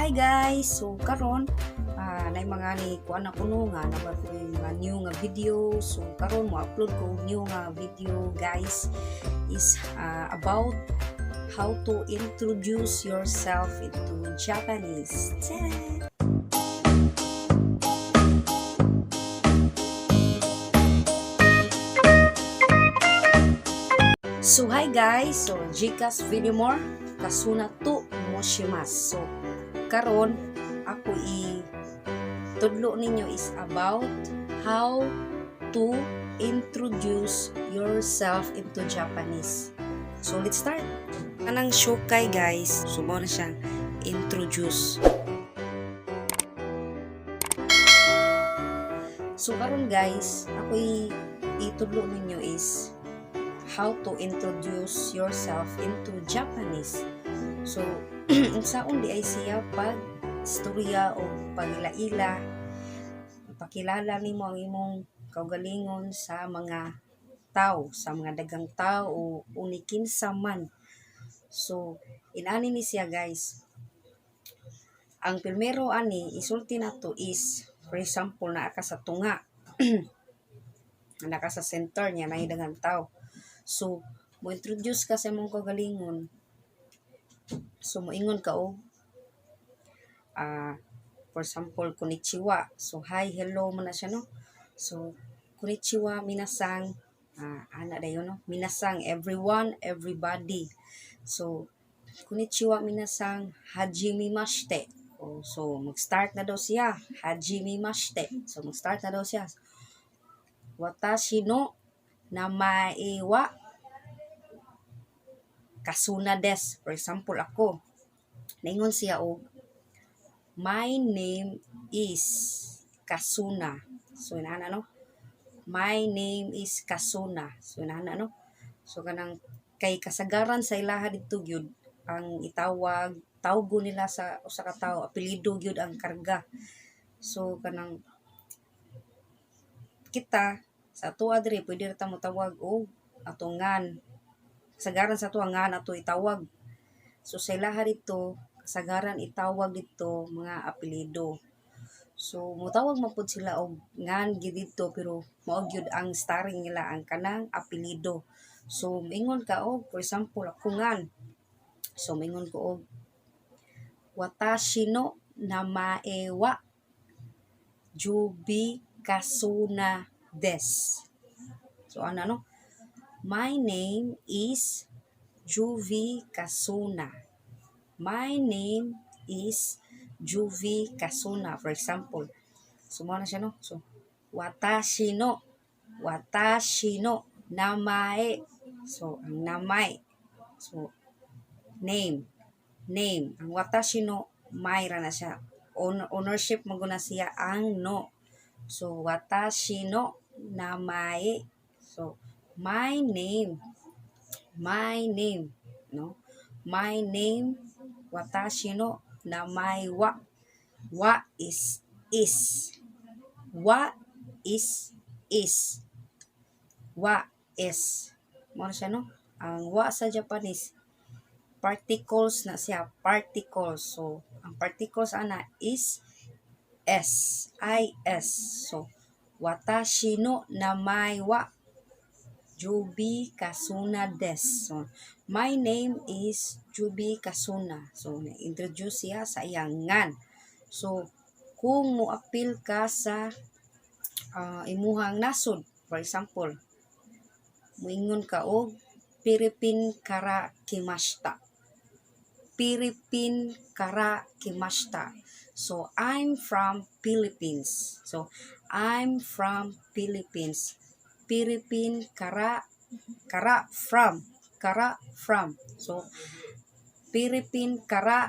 Hi guys! So karon nay mga ni kuan ako no nga naa ba koy mga new nga video. So karon mo upload ko og new nga video, guys, is about how to introduce yourself into Japanese. Tada! So hi guys, so Gcash video more Kasuna to moshimasu. So karon ako i tudlo ninyo is about how to introduce yourself into Japanese. So let's start. Kanang shukay, guys, so mao na siyang introduce. So karon guys, ako itudlo ninyo is how to introduce yourself into Japanese. So, unsaon di ay siya pag istorya o pagila-ila, pakilala nimo ang imong kaugalingon sa mga tao, sa mga dagang tao o unikinsa man. So, inani ni siya, guys. Ang primero ani isulti nato is, for example, naa ka sa tunga. Naa ka sa center niya, naay daghang tao. So, mo introduce ka sa imong kaugalingon. So, moingon ka og for example, konnichiwa. So, hi, hello mo na siya, no? So, konnichiwa, minasang, ana dayon, no? Minasang, everyone, everybody. So, konnichiwa, minasang, hajimemashite. Oh, so, mag-start na daw siya. Hajimemashite. So, mag-start na daw siya. Watashi no namae wa Kasuna des. For example, ako. Naingon siya og my name is Kasuna. So inana, no? My name is Kasuna. So inana, no? So kanang kay kasagaran sa ilaha didto gyud ang itawag tawgo nila sa usa ka tawo, apelyido gyud ang karga. So kanang kita sa atoa diri pwede ra ta motawag og atong ngan. Kasagaran sa atoa ngan ato itawag. So sa ilaha didto kasagaran itawag didto mga apelyido. So motawag man pud sila og ngan gyud didto, pero mao gyud ang starring nila ang kanang apelyido. So moingon ka og, for example, ako ngan. So moingon ko og watashi no namae wa Juby Kasuna des. So ana, no? My name is Juvie Kasuna. My name is Juvie Kasuna, for example. So mao na siya, no? So watashi no namae. So ang namae. So name, name. Ang watashi no may ra na siya. Ownership mo na siya ang no. So watashi no namae. So my name, my name, no? My name, watashi no namae wa. Wa is is. Wa is is. Wa is. Mao na siya, no? Ang wa sa Japanese, particles na siya, particles. So, ang particles ana is S, I, S. So, watashi no namae wa Juby Kasuna des. So, my name is Juby Kasuna. So, na-introduce siya sa iyang ngan. So, kung mo-apil ka sa imuhang nasod, for example, moingon ka og Philippine kara kimashita. Philippine kara kimashita. So, I'm from Philippines. So, I'm from Philippines. Philippine kara, kara from, kara from. So, Philippine kara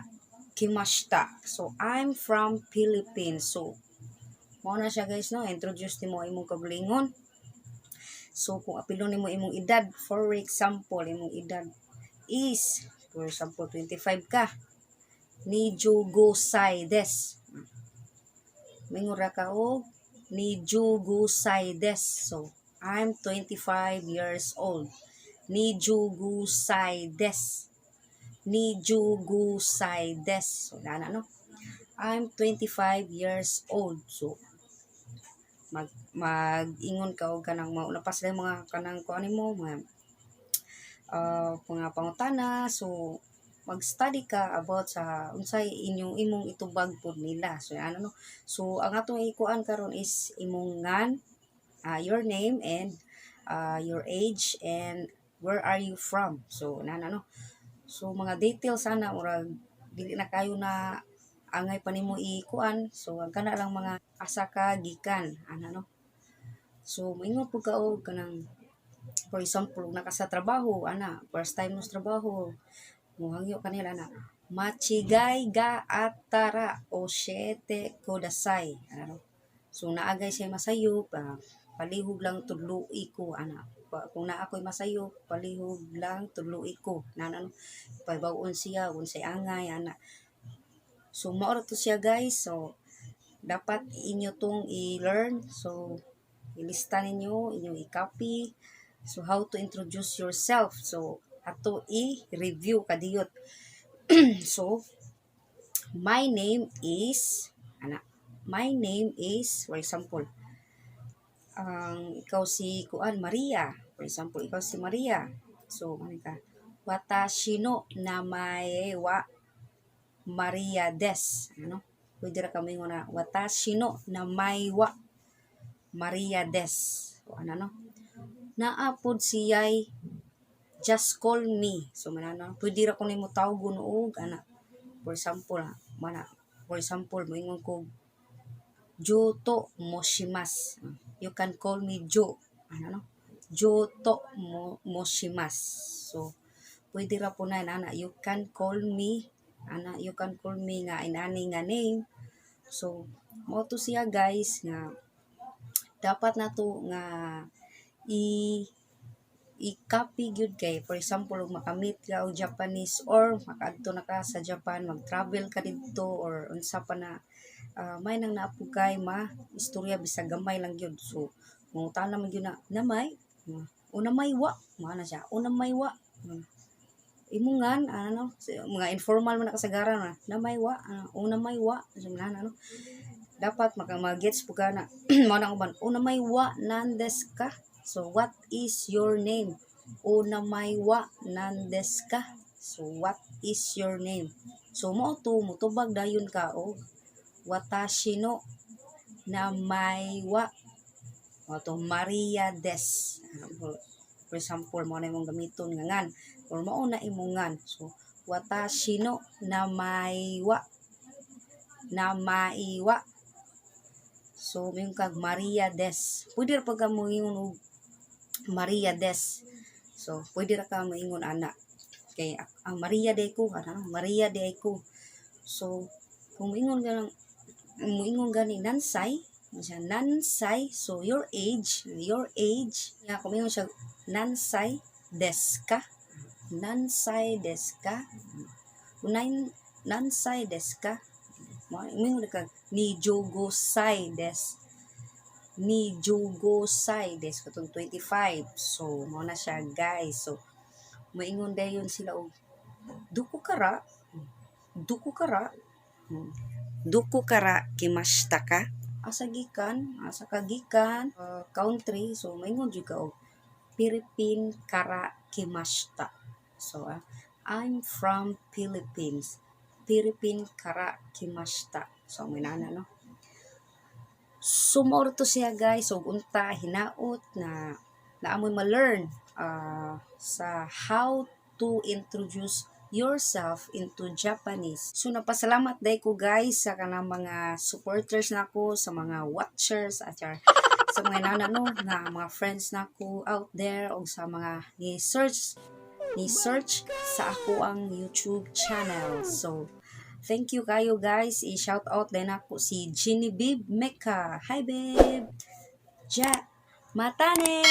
kimashita. So, I'm from Philippines. So, mao na siya, guys, no? Introduce nimo imong kaugalingon. So, kung apilon nimo imong edad, for example, imong edad is, for example, 25 ka. Nijugo-sai des. Mingon ra ka og nijugo-sai des. So, I'm 25 years old. Nijugo-sai des. Nijugo-sai des. So, nana, no? I'm 25 years old. So mag ingon ka og kanang mauna pa sila mga kanang kuan nimo mga pangutana. So mag-study ka about sa unsay inyong imong itubag pud nila. So ano, no? So ang atong ikuan karon is imong ngan, your name and your age and where are you from. So nana, no? So mga details ana, murag dili na kayo na angay pa nimo ikuan. So ang kana lang mga asa ka gikan ana, no? So moingon pud ka og kanang, for example, naka sa trabaho ana, first time mo sa trabaho, muhangyo kanila na, "Machigai ga attara oshiete kudasai," ano. So naagay siya masayop, palihog lang tudloi ko ana. Kung naa ko'y masayop, palihog lang tudloi ko na ano, pahibaw-on siya unsay angay ana. So mao ra to siya, guys. So dapat inyo tong i-learn. So ilista ninyo, inyong i-copy. So how to introduce yourself. So ato i-review kadiyot. So my name is ana. My name is, for example, ang ikaw si kuan, Maria. For example, ikaw si Maria. So ano ka? "Watashi no namae wa Maria des." Ano? Pwede ra kami na "Watashi no namae wa Maria des." O ano, no? Naa pod siya'y "Just call me." So manano, pwede ra ko nimo tawgon og ana. For example, mana, for example, moingon ko, "Joe to moshimasu." You can call me Joe. Ano, no? "Joe to moshimasu." So pwede ra po na ana, "You can call me," ana, "you can call me" nga inani nga name. So mao to siya, guys, nga dapat nato nga i-copy gyud kay, for example, ug makamit ka og Japanese or makaadto na ka sa Japan, mag-travel ka didto or unsa pa na, may nang naa pud kay ma istorya bisag gamay lang gyud. So mangutana man gyud na, "Namay o namay wa," mao na siya, "O namay wa imong ngan," ano, mga informal man na kasagaran na, "Namay wa o namay wa," so na ano, dapat maka magets po ka na mao na uban, "O namay wa nan desu ka?" So what is your name? "O namay wa nan desu ka?" So what is your name? So mao to, mutubag dayon ka og "Watashi no namay wa," mao to, "Maria des." For example, mao na imong gamiton nga ngan or mao na imong ngan. So "Watashi no namay wa," "namai wa." So moingon kag "Maria des." Pwede ra pag ka moingon og "Maria des." So pwede ra ka moingon ana kay ang Maria day ko ana, Maria day ko. So kung moingon ka lang, moingon gani, "Nansai?" Siya, "Nansai?" So your age, your age nga kung moingon siya, "Nansai desu ka? Nansai desu ka?" Kung "Nansai desu ka?" Moingon ka, "Nijugo sai desu." "Nijugo sai desu," katong 25. So mao na siya, guys. So moingon dayon sila og, "Doko kara? Doko kara? Doko kara kimashita ka?" Asa gikan, asa ka gikan, country. So moingon jud ka og "Philippine kara kimashita." So "I'm from Philippines." "Philippine kara kimashita." So may nana, no? So mao to siya, guys. So unta hinaot na naamoy ma-learn sa how to introduce yourself into Japanese. So napasalamat day ko, guys, sa kanang mga supporters nako, sa mga watchers at sa mga nana, no, nga mga friends nako out there og sa mga ni search sa ako ang YouTube channel. So thank you kayo, guys. I-shout out din ako si Genevieve Mecca. Hi, babe. Ja, matane.